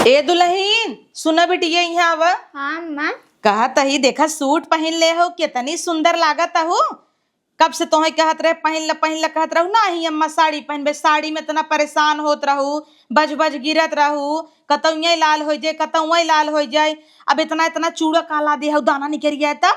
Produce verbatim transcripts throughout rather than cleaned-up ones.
ए दुलहिन, सुना बिटिया, इहाँ आवा। हाँ, अम्मा। कहत ही, देखा, सूट पहिन ले हो, केतनी सुंदर लागत हो। कब से तोहई कहत रहे, "पहिन ल, पहिन ल," कहत रहू, "नाही अम्मा, साड़ी पहिनबे।" साड़ी में एतना परेसान होत रहू, बज बज गिरत रहू, कतौ इहाँ लाल होइ जाए, कतौ उहाँ लाल होइ जाए। अब एतना एतना चूड़ा का लादे हऊ, दाना निकरि जाए तब।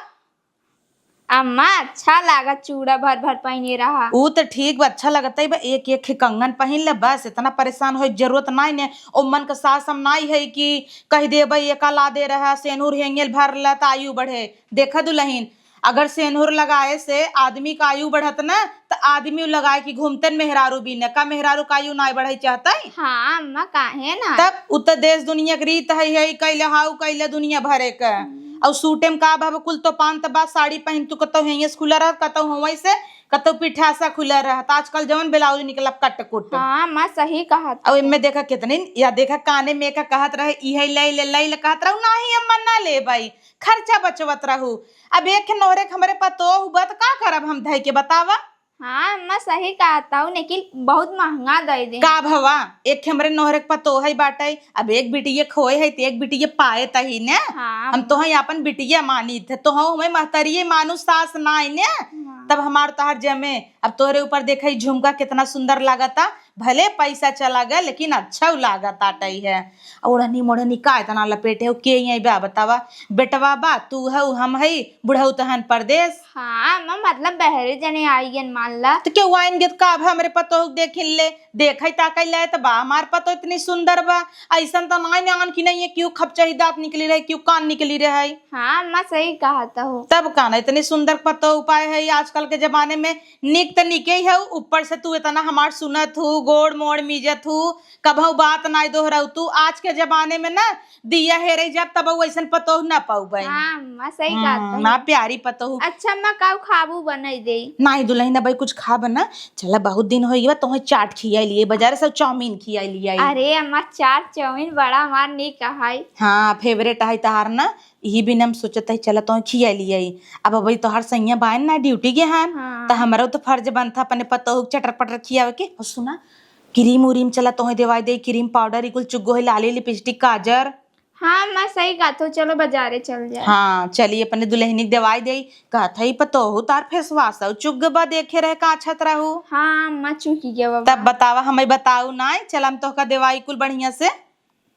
अम्मा, अच्छा लागत चूड़ा भर भर पहिने रहा। ऊ त ठीक बा, अच्छा लगत है बा, एक एक ठे कंगन पहिन ले बस, एतना परेसान होइ क जरूरत नाई ने। ओ मन क सास हम नाई है कि कहि देबे, "एका लादे रहा, सेनुर हेंगेल भर ल त आयु बढ़े।" देखा दुलहिन, अगर सेनुर लगाए से आदमी क आयु बढ़त न, त आदमी लगाए कि घूमते न मेहरारू बिने, का मेहरारू क आयु नाई बढ़े चाहतै? हाँ अम्मा, काहे ना? तब उ त देश दुनिया क रीत है, है, कैले हाउ, कैले दुनिया भरे क। हम्म। अउ सूटे म का भव, कुल तो पान त बा, साड़ी पहिन तू कतौ हेंगे से खुला रहत, कतौ हुआई से, कतौ पीठा से खुला रहत। आजकल जवन ब्लाउज निकला कट कुट। हाँ अम्मा, सही कहत अउ हो। एमे देखा कितनी, या देखा काने में का कहत रहे, "इहे ले ले, ले ले," कहत रहू, "नाही अम्मा, ना लेबई।" खर्चा बचवत रहू। अब एक नोहरे के हमरे पतोह बा त का करब हम धइ के, बतावा? हाँ अम्मा, सही कहत हऊ, लेकिन बहुत महंगा दइ दे। का भवा, एक हमरे नोहरे के पतोह है बाटइ, अब एक बिटिये खोए है त एक बिटिये पाए तही ने। हाँ हम अम्मा। तोहई आपन बिटिये मानी थे, तोहऊ हमें महतरिये मानू, सास नाई ने। हाँ। तब हमार तोहार जमे। अब तोहरे ऊपर देखई झुमका कितना सुंदर लागता, भले पैसा चला गए, लेकिन अच्छा लागत आटई है। ओढ़नी मोढ़नी का इतना लपेटे हो, के यहीं बा बतावा? बेटवा बा, तू हऊ, हम हई, बुढ़ऊ तहन परदेस। हाँ, म-, मतलब बहरे जने आइगन मान ला। त केहू आइन गे त का अब हमरे पतोह के देखिन ले, देखई ताकई ले त बा, हमार पतोह इतनी सुंदर बा, अइसन त नाई ने आन की नहीं है, केहू खपचही दांत निकली रहे, केहू कान निकली रहे। हाँ, अम्मा सही कहत हो। तब का ना, इतनी सुंदर पतोह उपाय है आजकल के जमाने में, निक त निके ही हऊ, ऊपर से तू इतना हमार सुनत हू, गोड़ मोड़ मीजत हू, कबहू बात नाई दोहराऊ तू। आज के जमाने में ना दिया हेरे जाब तब वैसन पतोह ना पाउबे। हाँ, अम्मा, सही कहत हम्म, हऊ। ना प्यारी पतोह। अच्छा, अम्मा, काऊ खाबू बनाई दे? नाई दुलहिन, अबे कुछ खाब ना। चला, बहुत दिन होइ गवा, तोहे चाट खियाई लिए, बाजार से चाउमीन खियाई लिए। अरे, अम्मा, चाट चाउमीन बड़ा हमार निक है। हाँ, favourite है तहार ना। इही बिन हम सोचत हई, चला तोहे खिया लियाई। अब अबही तोहार सैया बाइन ना, duty गे हन, हाँ। त हमरो त फर्ज बनत ह अपने पतोहू के चटर पटर खियावे के। और सुना, cream उरीम चला तोहे देवाई देई, cream powder, ई कुल चुग्गो है, लाली lipstick, काजर। हाँ, अम्मा सही कहत हो, चलो बाजारे चल जाए। हाँ, चली अपने दुलहिनी के देवाई देई। कहत हई पतोहू तार face wash और चुग्ग बा, देखे रहे काछत रहू। हाँ, अम्मा चूकी गवा बा। तब बतावा, हमें बताऊ नाई, चला हम तोहका देवाई कुल बढ़िया से।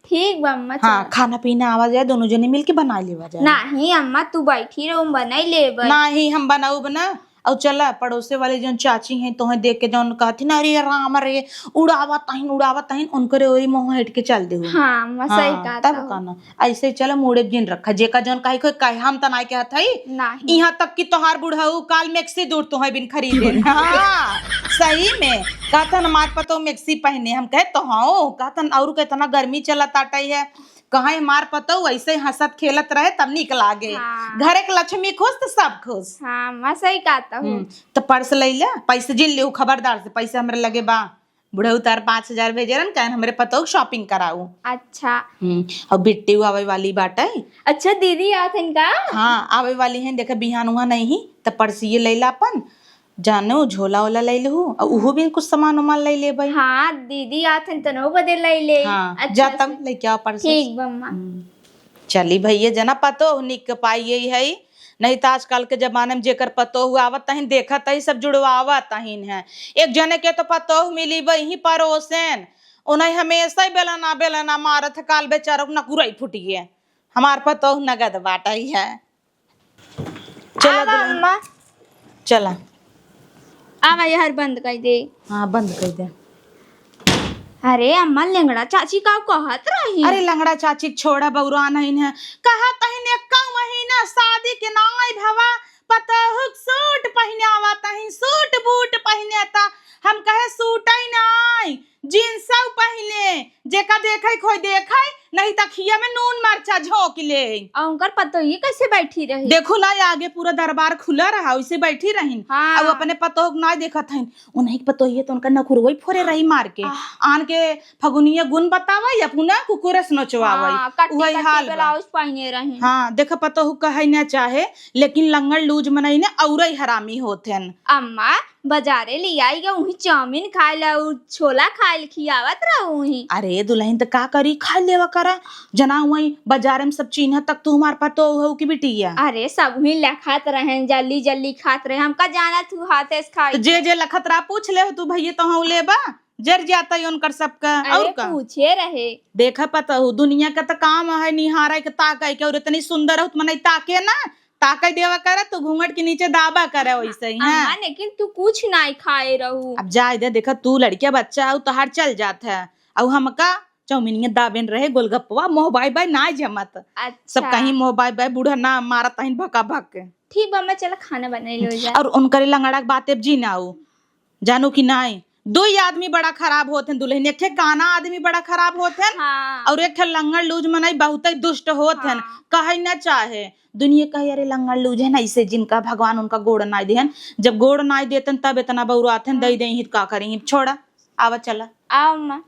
ठीक बा अम्मा, हाँ, चल। खाना पीना आवा जाए, दोनों जने मिलके बना लेवा जाए। नाही अम्मा, तू बैठी रहो, हम बनाई लेबे। नाही, हम बनाउब ना। और चला, पड़ोसे वाली जौन चाची हैं, तोहे देख के जौन कहथिन, "अरे राम रे, उड़ावत तहिन, उड़ावत तहिन," उनकरे ओरी मुँह हट के चल देहु। हाँ, अम्मा, सही हाँ, कहत तब हो। का ना। ऐसे चला, मूड़े जिन रखा, जेका जौन कही कोई कहे, हम त नाई कहत हई। नाही। यहाँ तक कि तोहार बुढ़ऊ काल मैक्सी दूर तोहे बिन खरीदे। हाँ, सही में। कहतन हमार पतोह मैक्सी पहने, हम कहे तो हाँ, कहतन और के इतना गर्मी चलत आटई है, कहे हमार पतोह ऐसे हंसत खेलत रहे तब निक लागे। हाँ। घर एक लक्ष्मी खुश तो सब खुश। हाँ, अम्मा सही कहत हो। हम्म, तो पर्स ले ले, पैसे जिन लेहू खबरदार से, पैसे हमरे लगे बा। बुढ़ऊ तार पाँच हजार भेजे रहन, कहन हमरे पतोह के shopping कराऊ। अच्छा। हम्म, और बिट्टी आवे वाली बाटई। अच्छा, दीदी आत हन का? हाँ, आवे वाली हैं, देखे बिहान उहाँ नहीं ही, त परसिए लैला अपन, जानो झोला ओला लैलहू, और उहू भी कुछ सामान उमान लै लेबै। हाँ, दीदी आत हन, तनहू बदे लै ले। हाँ, अच्छा जा से। तब लेके आओ परस। ठीक बा अम्मा। हम्म। चली भैया, जना पतोह निक पाई है, नहीं त आजकल के जमाने में जेकर पतोह आवत तहिन देखत ही सब जुड़वावत तहिन है। एक जने के तो पतोह मिली बा यहीं परोसेन, उन्हें हमेशा ही बेलना बेलना मारत है, काल बेचारा नकुरई फुटिए। हमार पतोह नगद बाटई है। चला आवा दुल्हन। अम्मा। चला। आवा, यार बंद कर दे। हाँ, बंद कर दे। अरे अम्मा, लंगड़ा चाची का कहत रही? अरे लंगड़ा चाची के छोड़ा, बौरा नहीं है। कहत तहिन एक्का महीना शादी के नाई भवा, पतोहू के सूट पहिनावा तहिन, सूट बूट पहिने त हम कहे सूट ही नाई। जींस पहिले, जेका देखै खोई देखै, नहीं त खिया में नून मरचा झोंक ले। और उनकर पतोहिए कैसे बैठी रही? देखो ना, आगे पूरा दरबार खुला रहा, वैसे बैठी रहिन। हाँ। और अपने पतोह के ना देखत हन, उन्हीं के पतोहिए तो उनका नकुरवई फोरे रही मार के। आह। आन के फगुनिया गुन बतावा या पुना कुकुरस नोचवावा। हाँ, कट्टी वही कट्टी हाल बा। ब्लाउज पहने रही। हाँ, देख पतोह कहै ना चाहे, लेकिन लंगड़ लूज मनई ने औरई हरामी होत हन। अम्मा, बाजारे ले आई गए, वही चाउमीन खाए ला, उ छोला खा खाइल खियावत रहू ही। अरे दुलहिन, त का करी, खाइ लेवा करा। जना वही बजारे में सब चीन्ह तक तू हमार पतोह हऊ कि बिटिया। अरे सब ही लखत रहेन, जल्दी जल्दी खात रहे, हमका जाना तू हाथे से खाई। त जे जे लखत रहा पूछ ले तू, भइये तो हऊ लेबा, जर जाता ही उनकर सबका। अरे और का? पूछे रहे। देखा पतोहू, दुनिया का त काम है निहारे के, ताके के, और इतनी सुंदर हो त मनई ताके ना, ताके देवा करे, तू घूंघट के नीचे दाबा करे वैसे ही, हाँ। अम्मा, लेकिन तू कुछ नाई खाए रहू। अब जाए दे, देखा तू लड़किया बच्चा हो, तोहार चल जात है, और हमका चाउमीनिया दाबेन रहे, गोलगप्पवा, मोह बाय बाय नाई जमत। अच्छा। सब कहीं मोह बाय बाय, बूढ़ा ना मारत हइन भका भक। ठीक बा, अम्मा चला खाना बनाई लो जा। और उनकरे लंगड़ा के बात अब जी ना हो, जानू कि नाई, दो ही आदमी बड़ा खराब होत हैं दुलहिन, एक ठे काना आदमी बड़ा खराब होत हैं, हाँ। और एक ठे लंगड़ लूज मनई बहुते दुष्ट होत हैं, हाँ। कहे न चाहे। दुनिया कहे, "अरे लंगड़ लूज हैं, ऐसे जिनका भगवान उनका गोड़ नाई देहन, जब गोड़ नाई देतन तब इतना बौरात हैं, हाँ। दई दई ही त का करी, छोड़ा, आवा चला।" आओ अम्मा।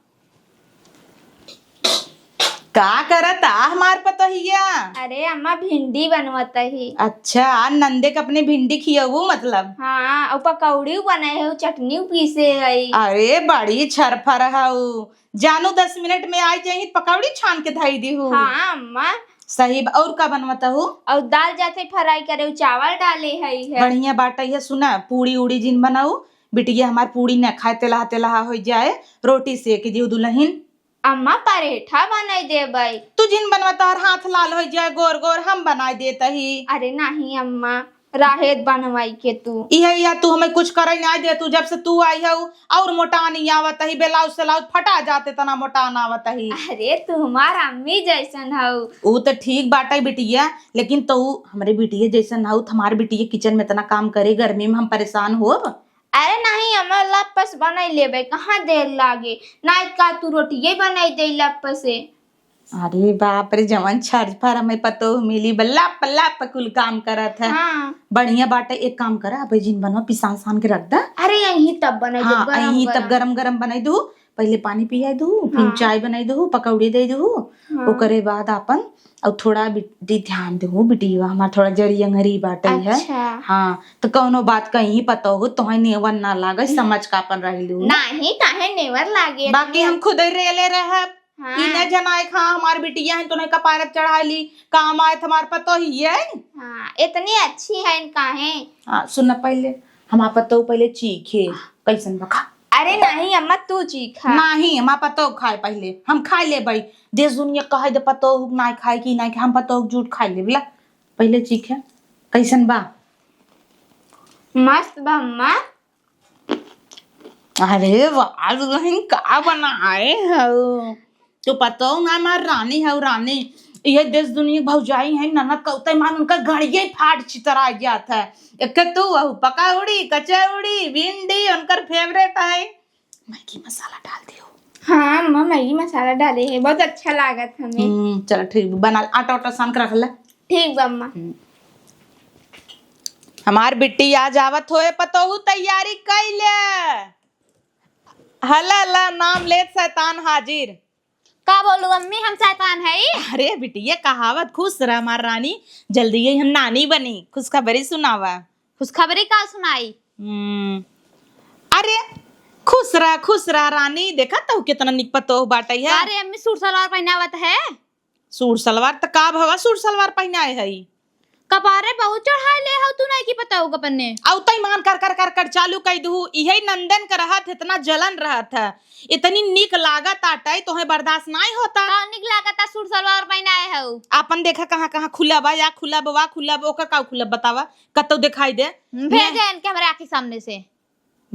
का करत आ हमार पतोहिया? अरे अम्मा, भिंडी बनवत ही। अच्छा, आ नंदे के अपने भिंडी खियऊ मतलब? हाँ, और पकौड़ी बनाए है, चटनी पीसे है। अरे बड़ी छरफर हऊ, जानू दस मिनट में आई जाई, पकौड़ी छान के धई दीहू। हाँ अम्मा। सही बा, और का बनवत हऊ? और दाल जाते फ्राई करे, चावल डाले है, है। बढ़िया बाटे है। सुना, पूड़ी उड़ी जिन बनाऊ, बिटिया हमार पूड़ी न खाए, तेलहा तेलहा हो जाए, रोटी सेक दियो दुलहिन। अम्मा, परेठा बनाई देबै। तू जिन बनवा, तोहर हाथ लाल हो जाए, गोर गोर हम बनाई देत ही। अरे नहीं अम्मा, राहेत बनवाई के तू। इहे या तू हमें कुछ करे ना दे, तू जब से तू आई हऊ और मोटानी आवत ही, ब्लाउज सलाउज फटा जाते तना मोटान आवत ही। अरे तू हमार अम्मी जैसन हऊ। ऊ त ठीक बाटे बिटिया, लेकिन तू हमरे बिटिया जैसन हऊ, त हमार बिटिया किचन में इतना काम करे, गर्मी में हम परेशान होब। अरे नहीं, हमें लपस बनाई लेबे, कहाँ देर लागे, नाई का तू रोटिये बनाई दे लपसे। अरे बाप रे, जवन छरफर हमें पतोह मिली, बल्ला पल्ला पे कुल काम करत है। हाँ। बढ़िया बाटे, एक काम करा, अब जिन बनवा पिसान सान के रख दा। अरे यहीं तब बनाई दे, हाँ, गरम यहीं तब गरम। गरम गरम बनाई दू, पहले पानी पियाई दू, फिर हाँ। चाय बनाई दू, पकौड़ी दे दू, हाँ। ओकरे बाद आपन और थोड़ा बिटी ध्यान देहु, बिटिया हमार थोड़ा जरी अंगरी बाटे है। अच्छा। हाँ, तो कौनो बात कहीं पता हो, तोहे नेवर ना लागे, समझ का अपन रह लू। नाही, काहे नेवर लागे? बाकी हम खुद ही रेले रहब। हाँ। ई न जनाए खा हमार बिटिया है, तो नहीं कपारत चढ़ा ली, काम आए तो हमार पतो ही है। हाँ, इतनी अच्छी है इनका है। हाँ, सुन पहले, हमार पतो पहले चीखे, कैसन बा खा। अरे नहीं अम्मा, तू चीखा। नहीं, हमार पतो खाए पहले, हम खाए ले भाई। देश दुनिया कहे दे पतो नाय खाए कि नाय खाए, हम पतो झूठ खाए ले बोला। पहले चीखे, कैसन बा? मस्त बा अम्मा। अरे वाह, दुलहिन का बनाए हऊ? तो पतो ना, हमार रानी हऊ, रानी। ये देश दुनिया भौजाई है, ननद कौते मान उनका गड़िये फाट चितरा जात है। एक तू अहू पकौड़ी, कचौड़ी, भिंडी उनकर फेवरेट है। मैगी मसाला डाल दियो। हाँ अम्मा, मैगी मसाला डाले है, बहुत अच्छा लागत हमें। हम्म, चलो ठीक, बना, आटा वाटा सान के रख ले। ठीक बा अम्मा। हम्म। हमार बिट्टी आज आवत होए, पतोहू तैयारी कैले। हला ला नाम लेत शैतान हाजिर। का बोलू अम्मी, हम शैतान हई? अरे बिटिया, कहावत खुश रह हमार रानी, जल्दी ही हम नानी बनी, खुशखबरी सुनावा। खुशखबरी का सुनाई? हम्म, अरे खुश रह, खुश रह रानी, देखा तू कितना निक पतोह बाटे है। अरे अम्मी, सूट सलवार पहनावत है। सूट सलवार त का भवा, सूट सलवार पहनाए हई? कपारे बहुत चढ़ाए ले हऊ तू, नहीं की पता होगा पन्ने। अउ तई मान कर कर कर कर चालू कई दहू, इहे नंदन का रहत, इतना जलन रहत है, इतनी निक लागत आटे, तोहे बर्दाश्त नहीं होता। का निक लागत आ, सूट सलवार पहनाए हऊ? आपन देखा कहाँ कहाँ खुला बा, या खुला बा, वा खुला बा, ओकर का खुला बतावा, कतौ दिखाई दे। भेजा इनके हमरे आँखी सामने से।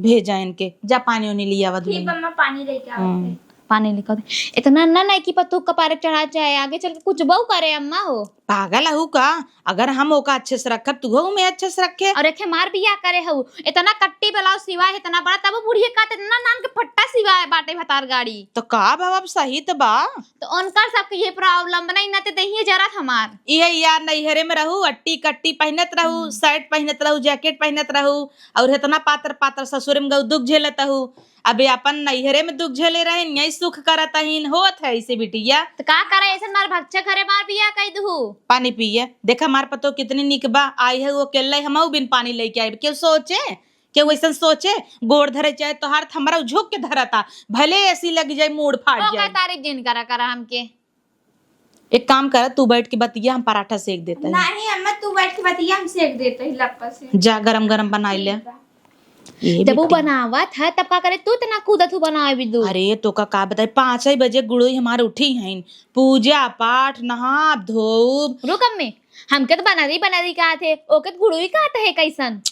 भेजा इनके, जा पानी उनी लियावा ठीक दुलहिन। बा, अम्मा, पानी लेके आवत हम्म। है। पानी लेके आवत। इतना ना नहीं कि पतोह कपारे चढ़ा, चाहे आगे चल के कुछ बहु करे अम्मा हो। पागल हऊ का? अगर हम ओका अच्छे से रखब, तू हऊ में अच्छे से रखे। और एक हमार बियाह करे हऊ, इतना कट्टी ब्लाउज सिवा है, इतना बड़ा, तब बुढ़िया का इतना नान के फट्टा सिवा है बाटे भतार गाड़ी। तो का बाबा, अब सही तो बा। तो उनकर सबके ये प्रॉब्लम बा, नहीं ना ते देहिए जरत हमार। इहे यार, नैहरे में रहू, अट्टी कट्टी पहनत रहू, हम्म। शर्ट पहनत रहू, जैकेट पहनत रहू, और इतना पातर पातर ससुर में गऊ दुख झेलत हू। अबे अपन नैहरे में दुख झेले रहे, यही सुख करत हईन, होत है ऐसे बिटिया। तो का करे, ऐसे मार भक्चा घरे मार बियाह कई दहू। पानी पिए, देखा हमार पतो कितनी निक बा, आई है वो अकेले, हमहू बिन पानी लेके आए, क्यों सोचे? केहू अइसन सोचे? गोड़ धरे चाहे तोहार, त हमरा झुक के धरता, भले एसी लग जाए, मूड़ फाट ओकर जाए। तारीफ जिन करा करा हमके। एक काम कर, तू बैठ के बतिया, हम पराठा सेक देते हैं। नहीं अम्मा, तू बैठ के बतिया, हम सेक देते हैं लप्पा से। जा, गरम गरम बनाई ले। ठीक बा। ये जब वो बेटी। बनावत है, तब का करे, तू इतना कूदत हूँ बनावे भी दू। अरे, तो का, का बताई, पाँच ही बजे गुड़ोई हमार उठी हैं, पूजा पाठ, नहाब धोब। रुक अम्मी, हमके तो बनरी बनरी कहत है, ओके तो गुड़ोई कहत है कैसन?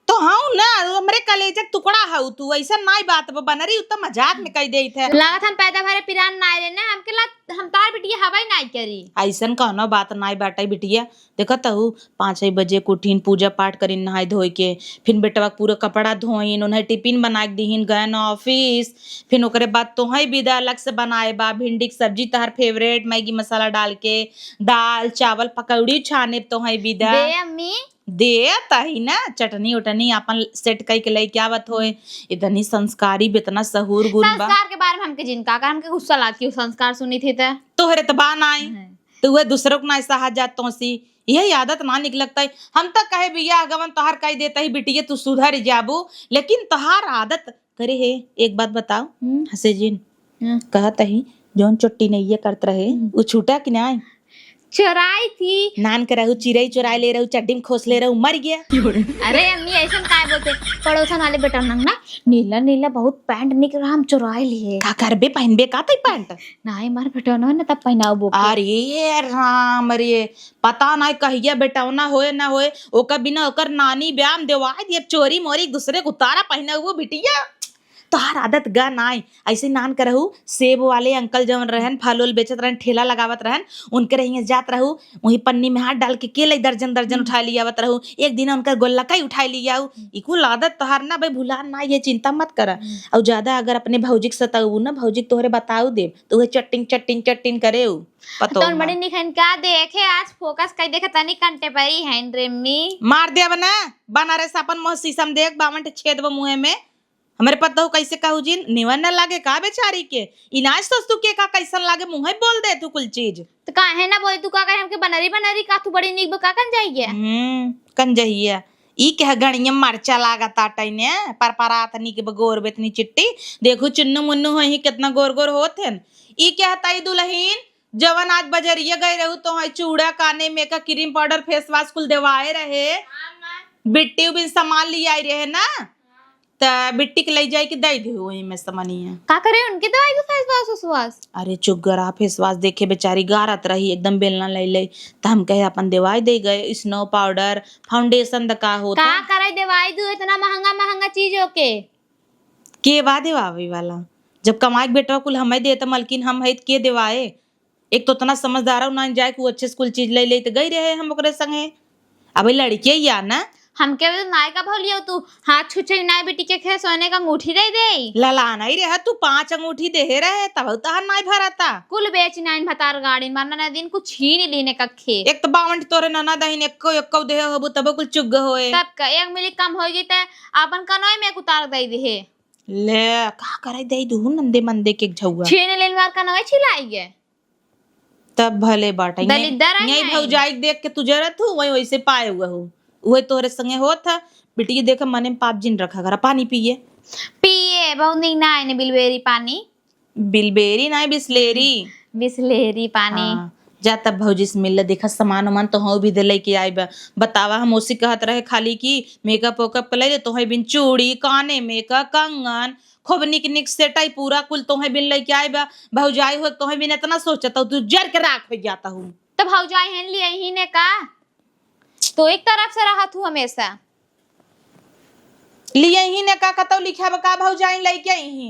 तो हाँ ना, हमरे कलेजा के टुकड़ा हऊ तू, ऐसन नाई बात बा, बनरी उत्तम मजाक में कह देत है। लागत हम पैदा भरे पिरान नाई रहे ना, हमके ला, हम तार बिटिया हवाई नाई करी। ऐसन कौनो बात नाई बाटे बिटिया, देखत हऊ, पाँच ही बजे के उठिन, पूजा पाठ करिन नहाई धोई के, फिन बेटवा के पूरा कपड़ा धोइन, उन्हें टिफिन बना के दिहिन, गयन ऑफिस, फिन ओकरे बाद तोहई विदा अलग से बनाए बा, भिंडी के सब्जी तोहार फेवरेट, मैगी मसाला डाल के, दाल, चावल, पकौड़ी छाने तोहई विदा। दे अम्मी। दे तही ना, चटनी उटनी आपन सेट कई के लइके आवत होए। इतनी संस्कारी, इतना सहूर गुन बा। संस्कार के बारे में हमके जिन का कर, हमके गुस्सा लाग के संस्कार सुनी थी त। तोहरे त बा नाई। हम्म। तो वह दूसरों को नाई सहा जात तोसी। यही आदत ना निक लगता है। हम तो कहे बियाह गवन तोहार कई देता ही बिटिया तू सुधर जाबू, लेकिन तोहार आदत करे है। एक बात बताओ, हम्म। हंसे जिन। हम्म। कहत ही, जौन चोट्टी नैया करत रहे, हम्म। उ छूटा कि नाई? चोराई थी। नान के रहू, चिरई चोराई ले रहू, चड्डी में खोस ले रहू, मर गया। अरे अम्मी, ऐसन काय बोलते? पड़ोसन वाले बेटा नंग ना, नीला नीला बहुत पैंट निक रहा, हम चोराई लिए। का करबे, पहनबे का तई पैंट? नाई, मार बेटा ना, ना तब पहनाओ बोके। अरे राम रे, पता नाई कहिया बेटौना होए ना होए, ओकर बिना ओकर नानी ब्याम देवाई दिए, चोरी मोरी एक दूसरे के उतारा पहने हुए बिटिया। तोहार आदत गा नाई, ऐसे नान करहु, सेब वाले अंकल जवन रहन, फल उल बेचत रहन, ठेला लगावत रहन, उनके रहिए जात रहू, वही पन्नी में हाथ डाल के केले दर्जन दर्जन हम्म। उठाए लियावत रहू। एक दिन उनकर गोल्लका ही उठाए लियाऊ। ई कुल आदत तोहार ना भाई भुला ना, ये चिंता मत कर। हम्म। और ज्यादा अगर अपने भौजी के सताऊ ना, भौजी के तोहरे बताऊ देब, तो वह चट्टिंग चट्टिंग चट्टिंग करे उ पतो तोर मा। बड़ी निखन का देखे, आज फोकस कई देखे तनी कंटे परी है रे मी। मार देब ना, बनारस अपन मुँह शीशम देख, बावन ठे छेद बा मुँहे में। हमरे पतोहू कैसे कहू जिन, निमन न लागे का बेचारी के? ई नाय सोच तू के का कैसन लागे, मुँहे बोल दे तू कुल चीज। त काहे ना बोली तू, का करे हमके बनरी बनरी का तू बड़ी नीक बा, का कन जाइए? हम्म, कन जहिया। ई के गणिया मरचा लागत आटे ने, परपरात नीक बा गोर बेतनी चिट्टी। देखू चुन्नू मुन्नू होई ही कितना गोर गोर होत हन। ई के हताई दुलहिन, जवन आज बजरिया गए रहू तो है चूड़ा काने में का क्रीम पाउडर फेस वाश कुल देवाए रहे। हाँ, माँ। बिट्टी बिन सामान ले आई रहे ना। हाँ। त बिट्टी के ले जाए के दे दे वही में समनिया। का करे उनके दवाई दो फेस वाश उस वाश? अरे चुगरा फेस वाश देखे बेचारी गारत रही एकदम बेलना ले ले। त हम कहे अपन दवाई दे गए स्नो पाउडर फाउंडेशन द का होता। का करे दवाई दो इतना महंगा महंगा चीज होके? के बा देवावे वाला? जब कमाए के बेटवा कुल हमें देता मलकिन हम है त के देवाए? एक तो उतना समझदार हो ना जाए कि वो अच्छे से कुल चीज ले ले तो गई रहे हम ओकरे संगे। अबे लड़के या ना। हमके भी नाय का भौलियो तू हाथ छुछे नाय बेटी के खे सोने का अंगूठी दे दे। लला नहीं रहे तू पांच अंगूठी देहे रहे तब तहार नाय भरता। कुल बेच नाइन भतार गाड़ी मरना ना दिन कुछ छीन लीने का खे। एक तो बावन तोरे ननद हइन एक्को एक्को देहे होबू तब कुल चुग होए। तब का एक मिली कम होगी ते आपन कनोई में उतार दे दे। ले का करे दे दू नंदे मंदे के झौआ। छीन लेन मार कनोई छिलाई गे। तब भले बाटे। दलिद्दर है यही नहीं। भौजाई के देख के तू जरत हूँ, वही वैसे पाए हुआ हूँ। वही तोहरे संगे होत है। बिटिया देख, मने में पाप जिन रखा करा, पानी पिए। पिए, बहुत नीक ना आए ने बिलबेरी पानी। बिलबेरी ना, बिस्लेरी। बिस्लेरी पानी। हाँ, जा तब भौजी से मिल ले, देखा सामान उमान तो हूँ भी दे लेके आई बा। बतावा, हम ओसी कहत रहे खाली कि मेकअप वेकअप के ले ले, तोहे बिन चूड़ी, काने में का कंगन, खूब निक निक सेटाई पूरा कुल तोहे बिन लेके आए बा। भौजाई हो तोहे बिन इतना सोचत हूँ, तू जर के राख हो जाता हूँ। तो भौजाई हेन लिए ही ने का? तो एक तरफ से रहत हूँ हमेशा। लिए ही ने का कतौ लिखा बा का भौजाई लेके आई ही?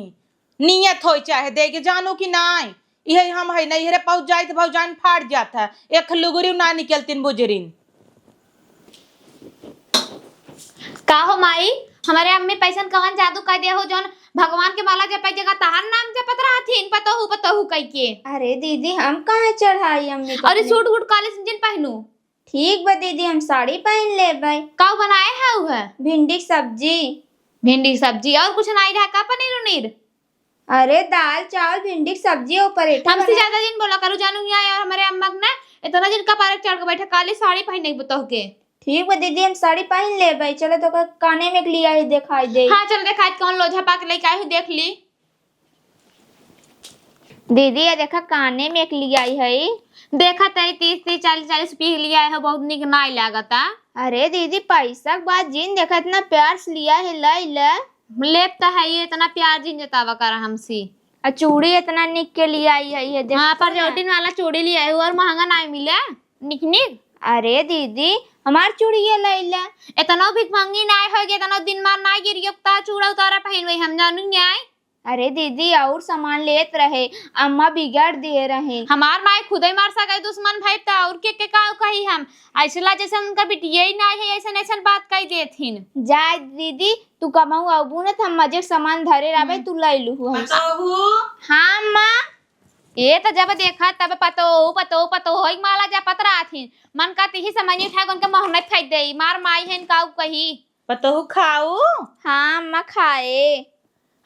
नियत होई चाहे देगे जानू कि नाय। इहे हम है नहीं रे पहुँच जाई तो भौजाई फाट जात है। एक लुगरी ना निकलतीन बुजरिन। का हो माई, हमारे अम्मी पैसन कवन जादू कर दे हो, जौन भगवान के माला जपे जगह तहार नाम जपत रहथिन, पतोहू, पतोहू कह के। अरे दीदी, हम काहे चढ़ाई अम्मी के अरे अपने? सूट वूट college में जिन पहनू। ठीक बा दीदी, हम साड़ी पहन लेबै। का बनाए है उहे? भिंडी के सब्जी। भिंडी के सब्जी, और कुछ नाई रहा का? पनीर उनीर? अरे दाल चावल भिंडी के सब्जी और परेठा हमसे बनाए। ज्यादा जिन बोला करू जानू, यहाँ और हमारे अम्मा के ना इतना जिन कपारे चढ़ के बैठा, काली साड़ी पहने के बतौह के। ठीक बा दीदी, हम साड़ी पहिन लेबै। चलो तो काने में एक लियाई देखाई दे। हाँ, चलो देखाई, कौन लोझा पाके लेके आई हूँ, देख ली। दीदी, ये देखा, काने में एक लियाई है। देखा तई, तीस तीस, चालीस चालीस रुपये के लियाई है, बहुत निक नाई लागता। अरे दीदी, पैसा के बात जिन देखा, इतना प्यार से लियाई है, ले ले। लेब त है, ये इतना प्यार जिन जतावा करा हमसे। आ चूड़ी इतना निक के लियाई है, ये देख हाँ, तो ना। परजौटिन वाला चूड़ी लियाई है, और महंगा नाई मिले, निक निक। अरे दीदी, हमार चूड़िया ले ले। इतनो भिखमंगी नाई होइगे, इतनो दिन मार नाई गिरियो, ता चूड़ा उतारा पहिनबे हम, जानू नाई। अरे दीदी, और सामान लेत रहे, अम्मा बिगाड़ दिए रहे। हमार माई खुदे मार सके दुश्मन भाई, त और के, के का कही हम? ऐसला जैसे उनका बिटिया ही नाई है, ऐसन, ऐसन बात कही देथिन। जाए दीदी, तू कबहू अबू न त हम मजे के सामान धरे रहबे, हम्म। तू ले लू हमसे। पतोहू। हाँ अम्मा। ये त जब देखा तब पतोहू, पतोहू, पतोहू होई माला जपत रहथिन। मन का तिही समझ नहीं उठा, उनके मोहन फेंक दे। मार माई है इनका उ कही। पतोहू खाऊ? हाँ अम्मा खाए।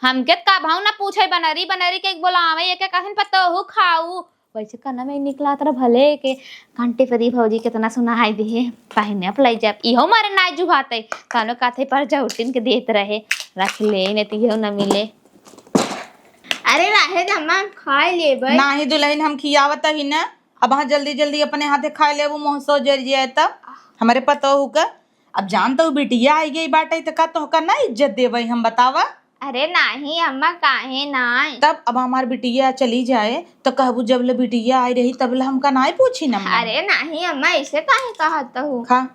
हमके त कबहू ना पूछे, बनरी बनरी के बोलावे, एके कहन पतोहू खाऊ। वैसे कना में निकला तर भले के कंटे परी भौजी कितना सुनाई दे, पहिने अपलाई जब इहो मारे नाई जुहाते, कानो काथे परजौटिन के देत रहे, रख ले, नहीं तो इहो ना मिले। अरे रहे दे, हम खाए लेबै। नाही दुलहिन, हम खियावत ही ना, अब हाँ जल्दी जल्दी अपने हाथे खाए लेबू, मुँह सो जर जाए तब। हमरे पतोहू का, अब जान तो बिटिया आई गई बाटे, त का तोहका ना इज्जत देबै हम, बतावा? अरे नाही अम्मा, काहे नाई? तब अब हमार बिटिया चली जाए, त कहबू जब ले बिटिया आई रही, तब ले हमका नाई पूछी न अम्मा। अरे नाही अम्मा, ऐसे काहे कहत हूँ? खा,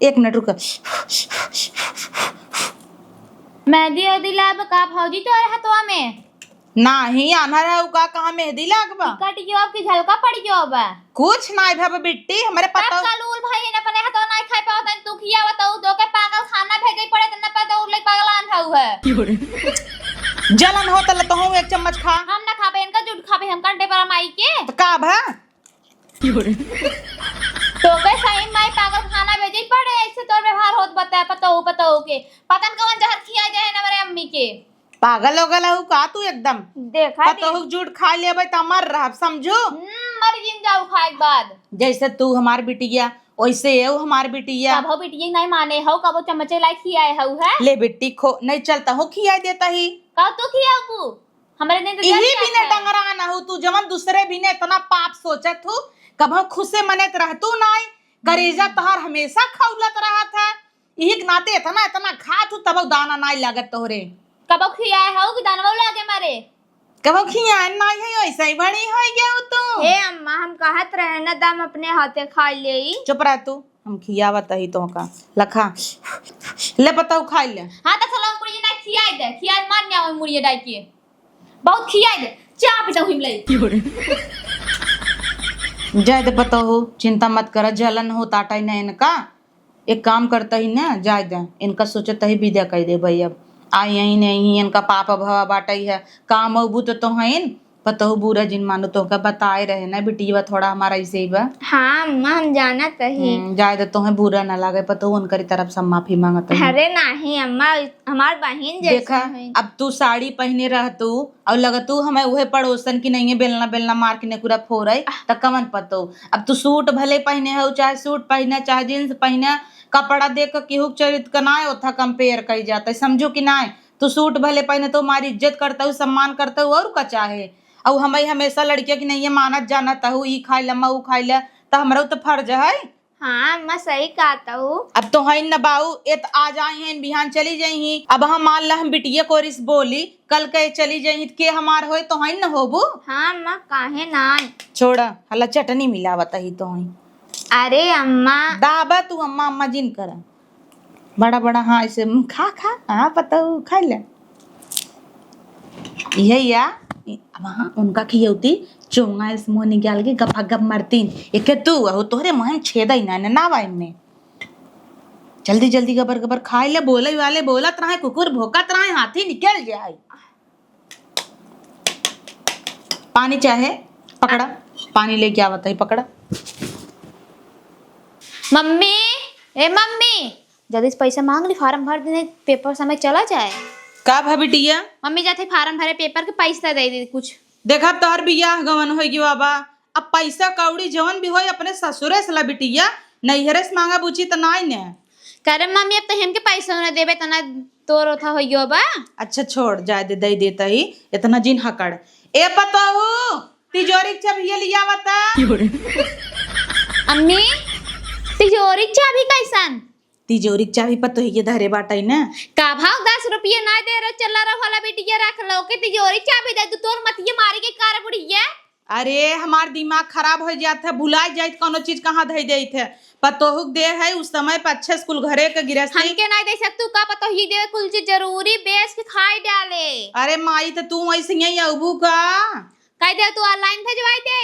एक मिनट रुक। मेहंदी ओहदी लाब का भौजी तोरे हथवा में? नाही, आन्हर है, उ का कहाँ मेहंदी लागबा? टिकट यो अब की झलका पड़ गयो बा। कुछ नाही भा बिट्टी, हमरे तब पता। कल उल भाई ने अपने हथवा नाही खाए पावत है, तू खिया बताऊ, दो के पागल खाना भेजे पड़े, त न पता उल पागल आन हऊ है। जलन हो तले तोहू एक चम्मच खा। हम ना खाबे, इनका जुट खाबे हम कंटे पर माई के। त का भा? तोके सही माई पागल खाना भेजे पड़े, ऐसे तोर व्यवहार होत बता, पतोहू, पतोहू के। पता न कौन जहर खिया जाए ना मेरे अम्मी के। पागल हो गल हऊ का तू एकदम? देखा पतोहू के जूठ खा लेबै त मर रहब, समझू? हम्म, मर जिन जाऊ खाए के बाद। जैसे तू हमार बिटिया, वैसे एऊ हमार बिटिया। कबो बिटिया नहीं माने हऊ, कबो चम्मचे लाई खियाए हऊ है। ले बिट्टी खो, नहीं चलता हो खियाए देता ही। का तू खियाऊ? हमरे दिन तो इही जल बिने जाता है। डंगरा न हो तू, जवन दूसरे बिने इतना पाप सोचत हो, कबहू खुशे मने त रहतू नाई, करेजा तोहार हमेशा खौलत रहत है, इही के नाते इतना, इतना खात हो, तबहू दाना नाई लागत तोहरे। कबहू खियाए हो कि दानवा लागे मारे? कबहू खियाए नाई है, ऐसे ही बड़ी होई गयो तू। हे अम्मा, हम कहत रहे न, दम अपने हाथे खा लेई। चुप रह तू, हम खियावत ही तोहका। लखा, ले पतोहू खाई ले। हाँ, तो चलो, मुड़िए ना खियाई दे, खियाई मार ना मुड़िए डाई के। बहुत खियाई दे, चाप दे हिमले। जाए दे पतोहू, चिंता मत कर, जलन हो ताटा ही ना इनका। एक काम करता ही ना, जाए दे, इनका सोचत ही विदा कर दे भाई। अब आई यहीं नहीं, इनका पाप भवा बाटा ही है, काम अबू तो, तो हईन, पतोहू बुरा जिन मानो, तोहका बताए रहे ना बिटिया थोड़ा हमारा ऐसे ही बा। हाँ अम्मा, हम जानत ही। हम्म, जाए दे, तोहे बुरा ना लागे, पतोहू उनकरी तरफ से हम माफी मांगत ही। अरे नाही अम्मा, हमार बहिन जैसे देखा, हईन। अब तू साड़ी पहिने रहतू और लगतू हमें उहे पड़ोसन की नहीं है, बेलना बेलना मार के नेकुरा फोरई, त कवन पतोहू? अब तू सूट भले पहिने हो, चाहे सूट पहिने, चाहे जींस पहिने, कपड़ा देख के केहू के चरित्र का नाय ओथा compare कई जाता है, समझू कि नाय? तू सूट भले पहिने तो हमारी इज्जत करता हूँ, सम्मान करता हूँ, और का चाहे? और हम ही हमेशा लड़किया की नहीं है मानत जानत हूँ, ई खाई ला, अम्मा ऊ खाई ला, त हमरो तो फर्ज है। हाँ अम्मा, सही कहत हऊ। अब तो हईन न बाऊ, ए त आज आई हैं, बिहान चली जाई ही। अब हम मान ला हम बिटिया कोरिस बोली, कल के चली जाई ही, त के हमार होए, तो हईन न होबू। हाँ अम्मा, काहे नाय? छोड़ा, हला चटनी मिलावत ही तो हई। अरे अम्मा। दाबा तू अम्मा, अम्मा जिन करा। बड़ा बड़ा, हाँ, ऐसे, हम्म, खा, खा, हाँ, पतोहू, खा ले। यही या, इ-, अब हाँ, उनका खियौती, चोंगा इस मुँह निकाल के गपा गप मरतीन। एके तू, अहो, तोहरे मुँह में छेद ही ना, ना, ना वाइन में। जल्दी, जल्दी, गबर, गबर, खाई ले, बोले वाले बोलत रहे, कुकुर भोंकत रहे, हाथी निकल जाए। पानी चाहे, पकड़ा, पानी लेके आवत ही, पकड़ा। मम्मी, ए मम्मी, जल्दी से पैसा मांग ली, form भर देने, paper समय चला जाए। का भा बिटिया? मम्मी जाते form भरे, paper के पैसा दे दे कुछ। देखा, अब तोहर बियाह गवन होई गयो बाबा, अब पैसा कौड़ी जवन भी होई अपने ससुरे से ला बिटिया, नैहरे से मांगा बूची त नाई ने। करे मम्मी, अब तो हमके पैसा न देबे, तना तोर ओथा होइयो बा। अच्छा छोड़, जाए दे, दे देता ही, इतना जिन हकड़। ए पतोहू, तिजोरी के चाबी ये लिया बता। अम्मी, तिजोरी के चाबी कैसन? तिजोरी के चाबी पतोहिए धरे बाटै न। का भाव दस रुपये ना दे रहे, चल रहा वाला बेटिया रख लो के तिजोरी के चाबी दे, तू तोर मतिये मारी के कार बुढ़िया। अरे, हमार दिमाग खराब हो जात है, भुलाइ जाइत कौनो चीज कहाँ धइ देइत है। पतोहू के दे है, उस समय पे अच्छे स्कूल घरे के गिरस्ती। हमके नाई दे सकतू का पतोही देवे कुल चीज जरूरी बेच के खाई डाले। अरे माई, त तू ऐसे ही अबू का? कह दे तू online भेजवाई दे।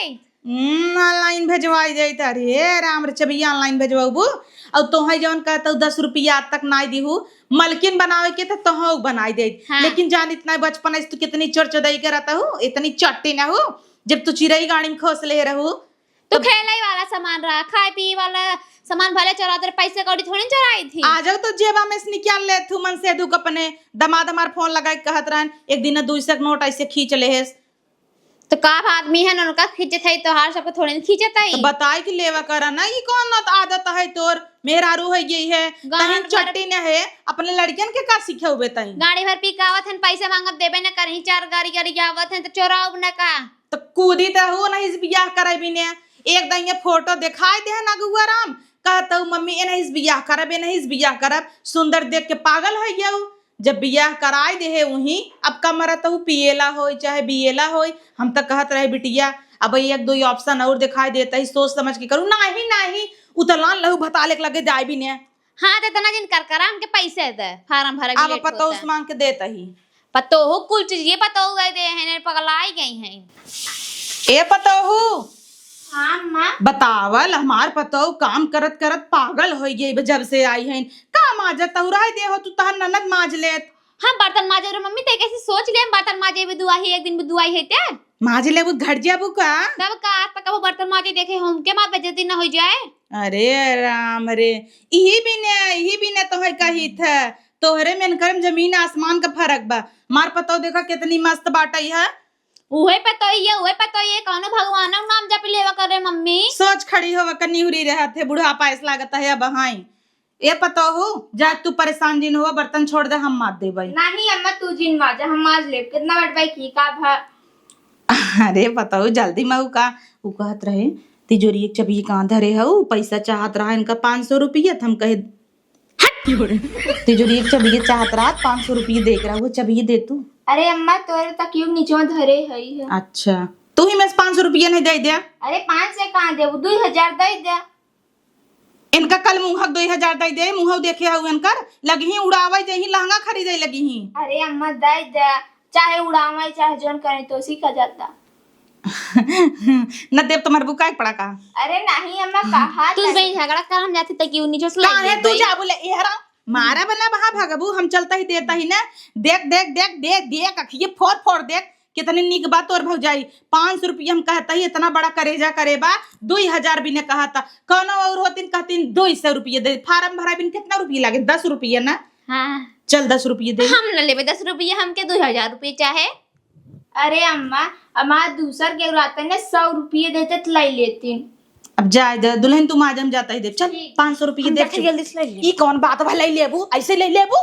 हम्म, online भेजवाई जाई त। अरे राम रे, चबिया online भेजवाबू। और तोहे जौन कहतऊ दस रुपया आज तक नाई दिहू, मलकिन बनावे के त तोहू बनाई देत। हाँ। लेकिन जानित नाई बचपन से तू कितनी चोरचोदाई करत हू, इतनी चट्टी न हू। जब तू चिरई गाड़ी में खोस ले रहू, तो तब खेले वाला सामान रहा, खाए पिए वाला सामान भले चोरात रहे, पैसे कौड़ी थोड़ी चोराई थी। आ जाओ तो जेबा में से निकाल ले थू मन से दुख अपने। दमाद हमार फोन लगाए के कहत रहन, एक दिन दुई सौ के नोट ऐसे खींच लेहेस। तो का आदमी है न, उनका खींचत है, तोहार सबके थोड़े न खींचत है। तो बताई कि लेवा करा ना, ई कौन आदत है तोर? मेहरारू है गई है, गाना तहिन भर चट्टी न है, अपने लड़कियन के का सिखौबे तई? गाड़ी भर पी के आवत हन, पैसा मांगब देबे न करही, चार गाड़ी गाड़ी आवत हन, तो चोराउब न का? तो कूदी त हो नहीं से बियाह करे बिने, एक दिन ये फोटो दिखाई दे है ना गुआ राम, कहतऊ मम्मी ए नहीं से बियाह करब, ए नहीं से बियाह करब, सुंदर देख के पागल हो गया। जब बियाह कराई देहे उही, अब का मरत हऊ, पिएला होई चाहे बिएला होई, हम त कहत रहे बिटिया, अब एक दो option और दिखाई देता ही, सोच समझ के करू। नाही, नाही, उतलान लहू भताले के लगे जाए भी ने। हाँ, त इतना जिन कर करा, हमके पैसे दे, form भरे के अब late पतोह होता। से मांग के देता ही। पतोहू कुल चीज ये पतोहू गए दे हैं, पगलाई गई हैं। ए पतोहू, हाँ, अम्मा। बतावल, हमार पतोहू काम करत करत पागल होइ गई बा जब से आई हैं। का माजत हऊ, रहे दे हो, तू तहर ननद माज लेत। हम बर्तन माजे रे मम्मी, ते कैसे सोच ले हम बर्तन माजे भी दुआही, एक दिन भी दुआही है ते? माज लेबू त घट जाबू का? तब का, आज तक वो बर्तन माजे देखे हम के माँ बेइज्जती ना हो जाए। अरे राम रे, इही बिने, इही बिने तोहे कही थे, तोहरे में इनकर में जमीन आसमान का फर्क बा। मार पतोहू देखा कितनी मस्त बाटई है। उहे पतोहिए, उहे पतोहिए, कौनो भगवान नाम जप लेवा करे मम्मी। सोच खड़ी होवा के निहुरी रहत है, बुढ़ापा ऐस लागत है अब हाई। ए पतोहू, जा तू परेशान जिन होवा, बर्तन छोड़ दे, हम माज देबई। नहीं अम्मा, तू जिन माजा, हम माज लेब। कितना बटबाई की का भा? अरे पतोहू, जल्दी में ऊ का, ऊ कहत रहे, तिजोरी एक चबिये कहाँ धरे हऊ, पैसा चाहत रहा इनका पाँच सौ रुपया, त हम कहे, हट! तिजोरी एक चबिये चाहत रहा, पाँच सौ रुपये देख रहा, वो चबिये दे तू। अरे अम्मा, तोरे तकियो के नीचे धरे हई है। अच्छा, तू ही में से पाँच सौ रुपया नहीं दे दे? अरे पाँच सौ कहाँ देबू, दुई हजार दे दे। इनका कल मुँहक दुई हजार दे दे, मुँह देखे हऊ इनकर, लगी ही उड़ावे जही लहंगा खरीदे लगी ही। अरे अम्मा, दे दे, चाहे उड़ावे चाहे जौन करे, तो उसी का जाता। न देब तुम्हार बुकाए पड़ा का? अरे नहीं अम्मा, कहा तू था। बे झगड़ा कर, हम जाती तकियो नीचे से काहे ले तू गई। जा बोले, ए हरा, मारा बना बहा भगबू, हम चलता ही देता ही ना। देख, देख, देख, देख, देख, अखिए फोड़, फोड़ देख, कितनी नीक बा तोर भौजाई। पाँच सौ रुपया हम कहता ही, इतना बड़ा करेजा करे बा, दुई हजार भी ने कहता। कौनो और होतिन कहतिन दुई सौ रुपया दे, form भरा बिन कितना रुपया लागे? दस रुपया ना? हाँ। चल, दस रुपया दे। हम न लेबे दस रुपया, हमके दुई हजार रुपया चाहे। अरे अम्मा, हमार दूसर के रहते ने सौ रुपये देते त लाई लेतिन। अब जाए दे, दुल्हन तू माजम जाता ही दे। चल, ठीक। पाँच सौ रुपये हम दे जाके चुप। जल्दी से लाई ले। ई कौन बात भा लाई लेबू? ऐसे लाई लेबू?